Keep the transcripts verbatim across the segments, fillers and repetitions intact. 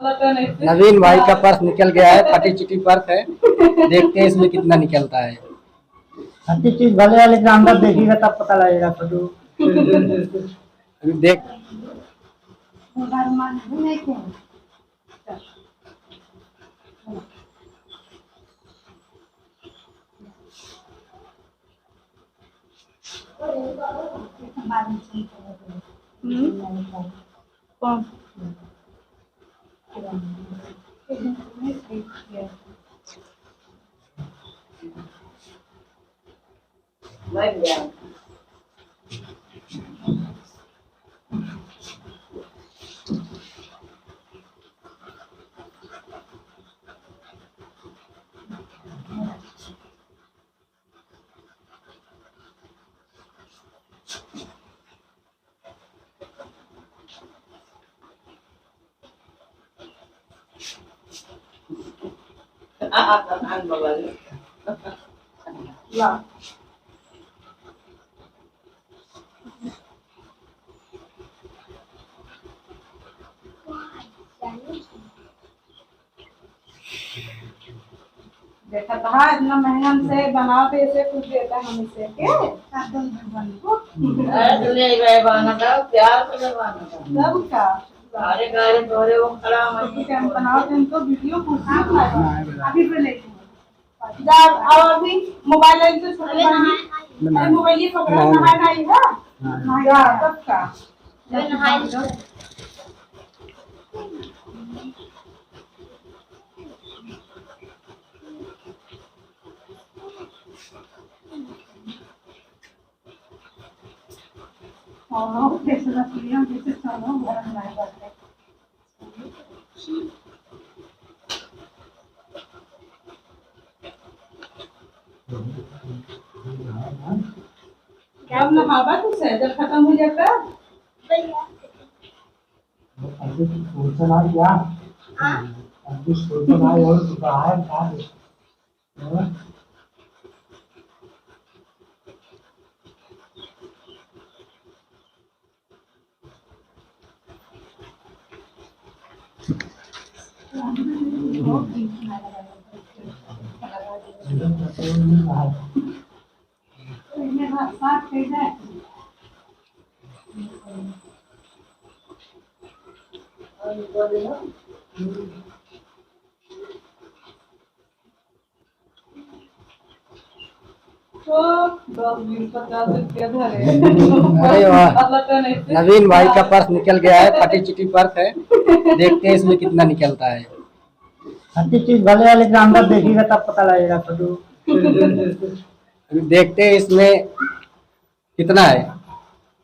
नवीन भाई का पर्स निकल गया है, फटी चिटी पर्स है। देखते हैं इसमें कितना निकलता है। फटी चीज भले है, लेकिन अंदर देखिएगा तब पता लगेगा, छोटू। अभी देख। हम्म। कौन? देखा तो है, इतना महंगा से बनाओ तो ऐसे कुछ देता है हम इसे के? अरे, तू ले गए बहाना था, प्यार से ले बहाना था। तब का? अरे, गाड़ी तोरे वो खड़ा है। ठीक है, हम बनाओ तो इनको वीडियो को साथ ला दो। अभी पे लेके जा, और अभी मोबाइल लाइन से छोटे अरे, भाई। नहाए, नहाए। अरे, मोबाइल ये पकड़ा, नहाए, नहाए। नहाए, नहाए, हाँ? हाँ। जा, तब का? अरे, नहाए। हाँ, जैसे रख लिया, जैसे चलो, घर में आए बात है। जब नहावा तो सै, जब खत्म हो जाता। अभी तो सोचना क्या? हाँ? अभी सोचना है और तो बाहर क्या देखना? हाँ? तो दस, बीस, पचास रुपया धरे। अरे वाह। अब लगता नहीं। नवीन भाई का पर्स निकल गया है, फटी चिटी पर्स है। देखते हैं इसमें कितना निकलता है। फटी चीज भले है, लेकिन अंदर देखिएगा तब पता लगेगा, छोटू। अभी देखते हैं इसमें कितना है?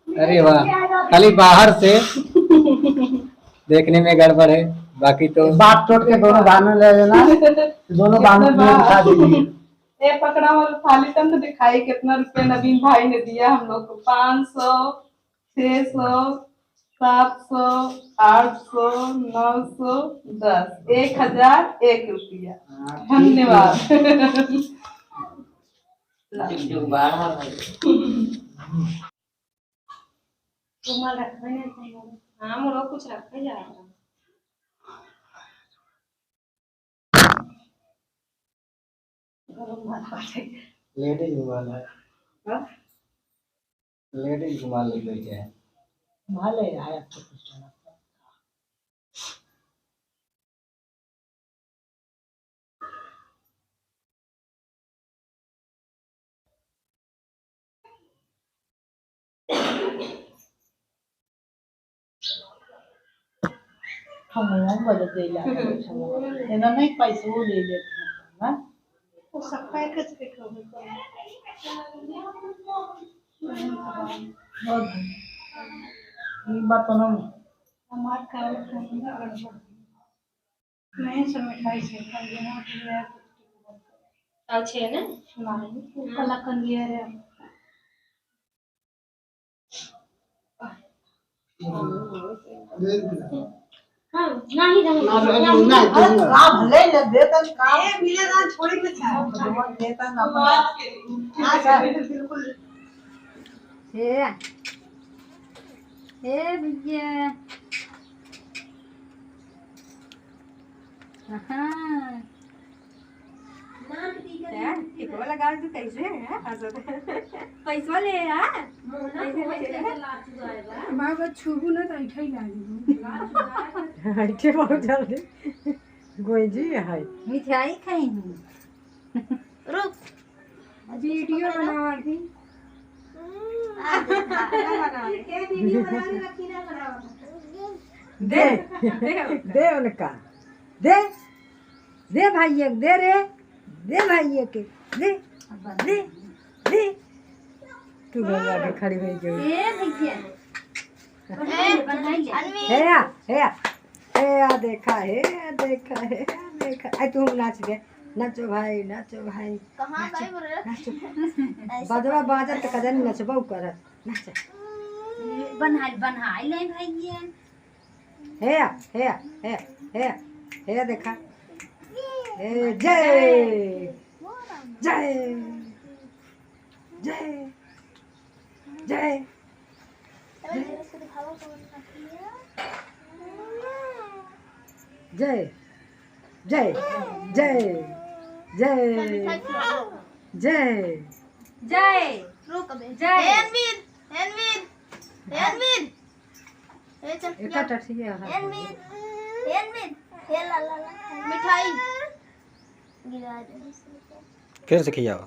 अरे वाह, खाली बाहर से देखने में गड़बड़ है, बाकी तो बात चोट के दोनों बांध ले लेना, दोनों बांध के दिखा दीजिए। ए, पकड़ा और थाली तक दिखाई, कितना रुपया नवीन भाई ने दिया हम लोग को। पाँच सौ, छह सौ, सात सौ, आठ सौ, नौ सौ, दस, एक हजार एक रुपया। धन्यवाद। जो बाढ़ा भाई। रुमाल रखबे नहीं कहीं। हाँ, मोरो कुछ रखे जा रहा। लेडीज रुमाल है। हाँ? लेडीज रुमाल लेके है। भले है, अब तो कुछ चला। हम मदद दे ला, एना नहीं पैसो ले लेते हैं ना। वो सब पैकेज के कमी कर। बहुत, ये बात तो ना। हमार काम करने में गड़बड़। नहीं, सब मिठाई से खा लेना, तो यार, अच्छे है ना? नहीं, वो हाँ। कलाकंद लिया रे। हाँ, नहीं, नहीं। ना, ना, ना, ना। अरे, काम ले ले, वेतन काम। ए, मिले ना, छोड़ी के छा। भगवान वेतन ना। बात के। हाँ, सर, बिल्कुल। हे, हे भैया। हाँ। क्या? टिकवा लगा तू कैसे है? हंसत। पैसवा ले आ। पैसे ले आ। बाबा छुबू ना तो ऐठा ही लागी। ऐठे बहुत जल्दी। गोइजी है। मिठाई खाई हूँ। रुक। वीडियो बनावा थी। दे, दे उनका। दे, दे भाई एक, दे रे, दे भाई एक, दे, दे, दे। तू गंगा के खड़ी हो गई। ए भैया। बनाई ले, बनाई ले। हे या, हे या, हे या देखा, हे या देखा, हे या देखा। आई तू नाच दे, नाचो भाई, नाचो भाई, कहाँ नाचो, भाई बोल रहे? नाचो। ऐसे बजवा बाजत त कजन नचबो करत, नाच। बनाई, बनाई ले भाई ये। हे या, हे या, हे या, हे या, हे या देखा। हे जय, जय, जय, जय। जय, जय, जय, जय, जय। जय। रुक बे। जय। एनविन, एनविन, एनविन। ए चल, एका या। टठिया है। एनविन, एनविन, ए ला, ला, ला। मिठाई। गिरा दे। फिर से खियाओ।